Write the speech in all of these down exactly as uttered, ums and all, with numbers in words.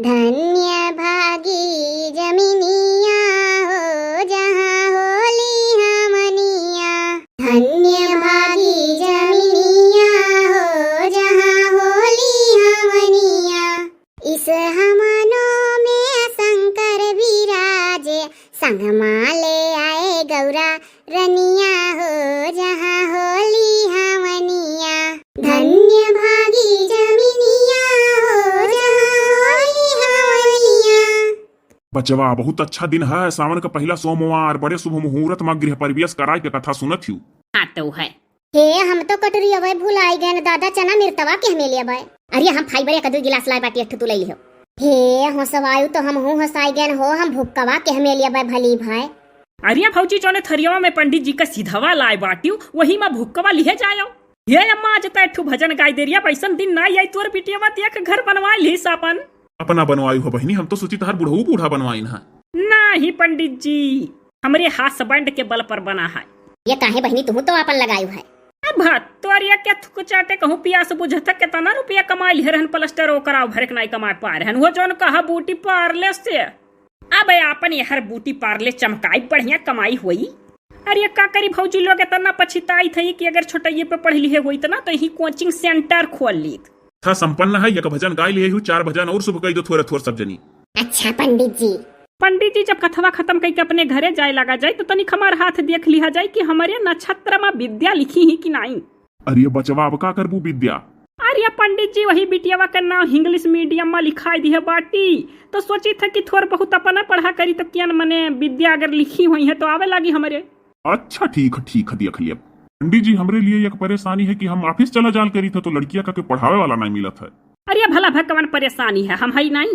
धन्य भागी जमिनिया हो, जहाँ होली हमनिया। धन्य भागी जमिनिया हो, जहाँ होली हमनिया। इस हमनों में शंकर विराजे, संग मा ले आए गौरा रनिया हो, जहाँ होली हमनिया। धन्य भागी जमिनिया हो, जहाँ होली हमनिया। बचवा, बहुत अच्छा दिन है, सावन का पहिला सोमवार, बड़े शुभ मुहूर्त मा गृह प्रवेश कराए के कथा सुनत हिउ। हाँ तो है। हे, हम तो कटोरी अबे भुलाई गए न दादा, चना मिर्तवा के हमें ले अबे। अरे, हम फाइबर एक दो गिलास लाए बाटी, एक ठो तू ले लिहो। हे, होसवायु तो हम हूँ होसाई गए हो, हम भुक्कवा के हमें ले अबे भली भाई। अरे भौजी, जौने थरियवा में पंडित जी का सिधवा लाए बाटियो, वही मा भुक्कवा लिहे जायो। हे अम्मा, आज तो एक ठो भजन गाई दे रिया, ऐसन दिन ना आई तोर बिटियवा, देख घर बनवा ली सापन। अपना बनवायु हो बहिनी, हम तो सोची तहार बुढ़ऊ बूढ़ा बनवाइन है। नाही पंडित जी, हमरे husband के बल पर बना है। ये काहे बहिनी, तुहू तो आपन लगायु है। अब तोर ये क्या थुक चाटे कहूँ पियास बुझत, कितना रुपया कमाई लिहे रहन, प्लास्टर ओकरा भरे के नाई कमाए पा रहन, वो जौन कहा बूटी पार्ले से। अब आपन यहर बूटी पार्ले चमकाई, बढ़िया कमाई होई। अरे का करी भौजी लोग, इतना पछिताई थी कि अगर छोटइये पे पढ़ लिहे होई इतना तो ही कोचिंग सेंटर खोल लीत। था संपन्न है, एक भजन गाय लिए हूँ, चार भजन और शुभ कही दो थोड़े थोड़ सब जनी। अच्छा पंडित जी। पंडित जी जब कथवा खत्म कई के अपने घरे जाए लगा जाए तो तनिक हमार हाथ देख लिहा जाए कि हमारे नक्षत्र मा विद्या लिखी ही कि नाई। अरे बचवा, अब का करबू विद्या? अरे पंडित जी, वही बिटियावा के नाम English medium मा लिखाई दिहे बाटी, तो सोची था कि थोड़ बहुत अपना पढ़ा करी तो कियन मने विद्या अगर लिखी हुई है तो आवे लागी हमरे। अच्छा, ठीक है, ठीक है, देख लिया। पंडित जी, हमरे लिए एक परेशानी है कि हम office चला जाल करी था, तो लड़किया का के पढ़ावे वाला नहीं मिलत है। अरे भला भगवान परेशानी है, हम है नहीं।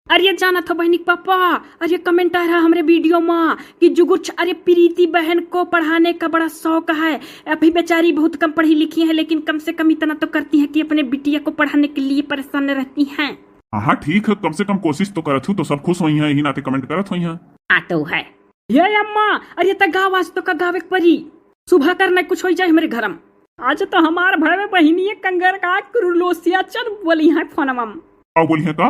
अरे जानत हो बहनी के पापा, अरे comment आ रहा हमरे video मा कि जुगुर्छ, अरे प्रीति बहन को पढ़ाने का बड़ा शौक है। अभी बेचारी बहुत कम पढ़ी लिखी है, लेकिन कम से कम इतना तो करती है कि अपने बिटिया को पढ़ाने के लिए परेशान रहती हैं। हाँ, हाँ, ठीक है, कम से कम कोशिश तो करत हूँ, तो सब खुश होई हैं, यही नाते comment करत होई हैं। हाँ, तो है। हे अम्मा, अरे त गाव आज तो का गावे के परी। सुबह कर न कुछ होई जाए हमरे घरम। आज तो हमार भवे बहिनिये कंगर का कुरुलोसिया चन बोली है फोनवा म। का बोली है का?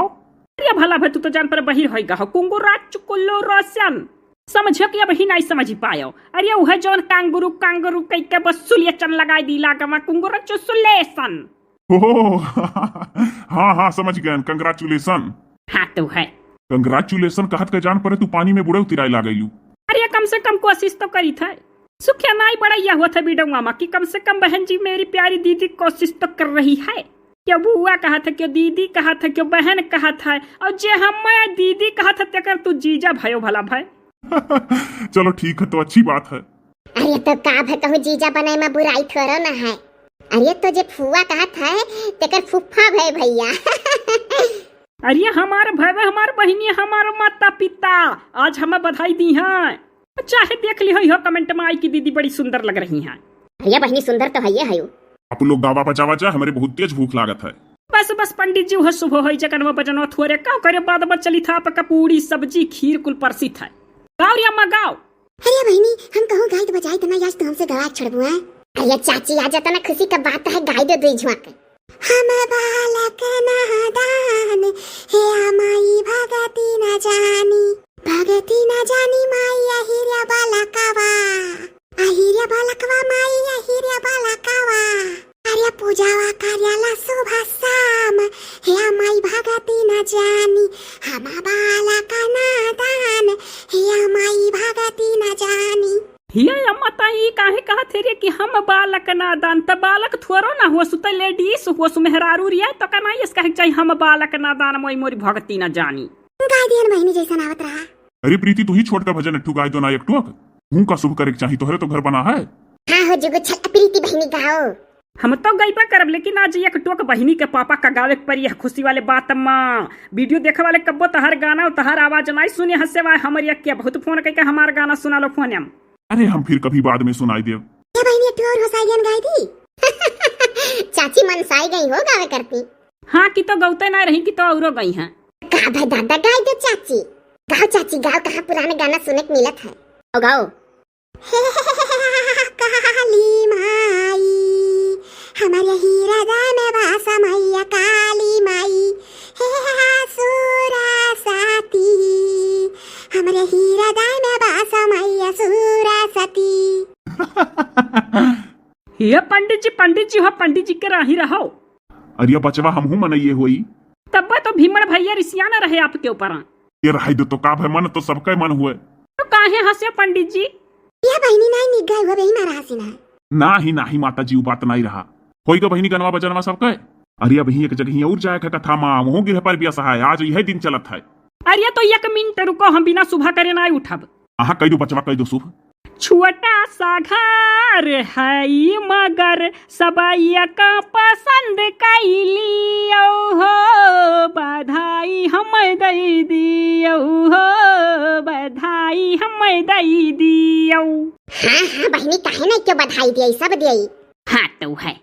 अरे भला भे तू तो जान पर बहिर होई गा हो, कुंगुरा चुकुल्लो रोशन। समझियो कि अब ही नहीं समझ पायो। अरे उहे जौन कांगुरु कांगुरु कई के बस सुलिया चन लगाई दी लागमा कुंगुरा चुसुलेसन। ओह, हाँ, हाँ, समझ गयन, congratulation। हाँ, तो है। Congratulation कहत के जान परे तू पानी में बुड़े उतिराए लागेलू। अरे, कम से कम कोशिश तो करी था। सुखिया नाई बड़ा यह हुआ था बीडंगवा मा कि कम से कम बहन जी, मेरी प्यारी दीदी कोशिश तो कर रही है। क्यों बुआ कहा था, क्यों दीदी कहा था, क्यों बहन कहा था, और जे हम मैं दीदी कहा था, तेकर तू जीजा भयो भला भय। चलो ठीक है, तो अच्छी बात है। अरे तो का भे कहूँ जीजा बनाए मा बुराई थोड़ो ना है। अरे तो जे फुआ कहत है, तेकर फुफ्फा भय भैया। अरे हमार भय, हमार बहिनी, हमार माता पिता, आज हमें बधाई दी हैं। चाहे देख ली हो comment मा आई कि दीदी बड़ी सुंदर लग रही हैं। अरे बहिनी सुंदर तो है ये है। आप लोग गावा बजावा जा, हमरे बहुत तेज भूख लागत है। बस बस पंडित जी, वह सुबह होई जकन वह बजनो थोरे का करे, बाद में चली था आपका पूरी सब्जी खीर कुल परसित है। गाओ रे अम्मा गाओ। अरे बहिनी, हम कहूँ गाइत बजाइत ना, आज तू हमसे गवा छोड़बू, हैं? अरे चाची, आज इतना खुशी का बात है, गाई दो दुई झुआक। हम बालक नादान, हे माई भगती न जानी, भगती न जानी माई अहिर्या बालकवा, अहिर्या बालकवा माई अहिर्या बालकवा। अरे पूजावा कार्याला शुभ शाम, हे माई भगती न जानी, हम बालक नादान, हे माई भगती न जानी। हिया अम्मा, त ई काहे कहत हे रे कि हम बालक नादान? त बालक थोरो ना होसु, त ladies होसु, मेहरारू रिया, त का नाई इस कहे के चाही, हम बालक नादान, मोई मोरी भगती न जानी। गाय दियन बहिनी जैसन आवत रहा। अरे प्रीति, तू ही छोटका भजन एक ठो गाय दो ना एक ठो। हूँ का शुभ करे के चाही, तोहरे तो घर बना है। हाँ हो जुगु छल प्रीति बहिनी गाओ। हम तो गइबा करब, लेकिन आज एक टोक बहिनी के पापा का गावे के परी है खुशी वाले बात मा। Video देखे वाले कब्बो तहार गाना और तहार आवाज नाई सुने हंसे वाए हमर यक्के बहुत फोन कइके हमार गाना सुना लो फोन में। अरे हम फिर कभी बाद में सुनाई देब। ए बहिनी एक ठो और हो साइगन गाई दी। चाची मनसाई गई हो गावे करती। हाँ कि तो गौते ना रही कि तो औरो गई हैं। का भाई दादा गाई दो चाची। गाओ चाची गाओ, कहाँ पुराना गाना सुने के मिलत है। गाओ गाओ। हे काली माई, हमारे हीरा दान वासा मैया काली माई। हे सुरा ये पंडित जी, पंडित जी हो, पंडित जी के राही रहो। अरे बचवा, हमहू मनइये होई। तब्बे तो भीमड़ भइया रिसियाना रहे आपके ऊपर। ये रहाई दो तो का भय, मन तो सबके मन हुए। तो काहे हंसे पंडित जी? यह बहिनी नाहीं निक गए हुए, बहिनी ना रहा सी ना। नाही, नाही माता जी, उ बात नाही रहा। होई गो बहिनी गनवा बजनवा सबके। अरे अबहीं एक जगही और जाए के कथा मा, वहूँ गिरह पर बियाह है, आज यह दिन चलत है। अरे तो एक मिनट रुको, हम बिना सुबह करे नाही उठब। आहा, कह दो बचवा, कह दो शुभ। छोटा सा घर है ई मगर सब एक पसंद कैलियो हो, बधाई हम दई दियो हो, बधाई हम दई दियो। हाँ, हाँ, बहिनी, काहे नहीं के बधाई दिए, सब दिए। हाँ, तो है।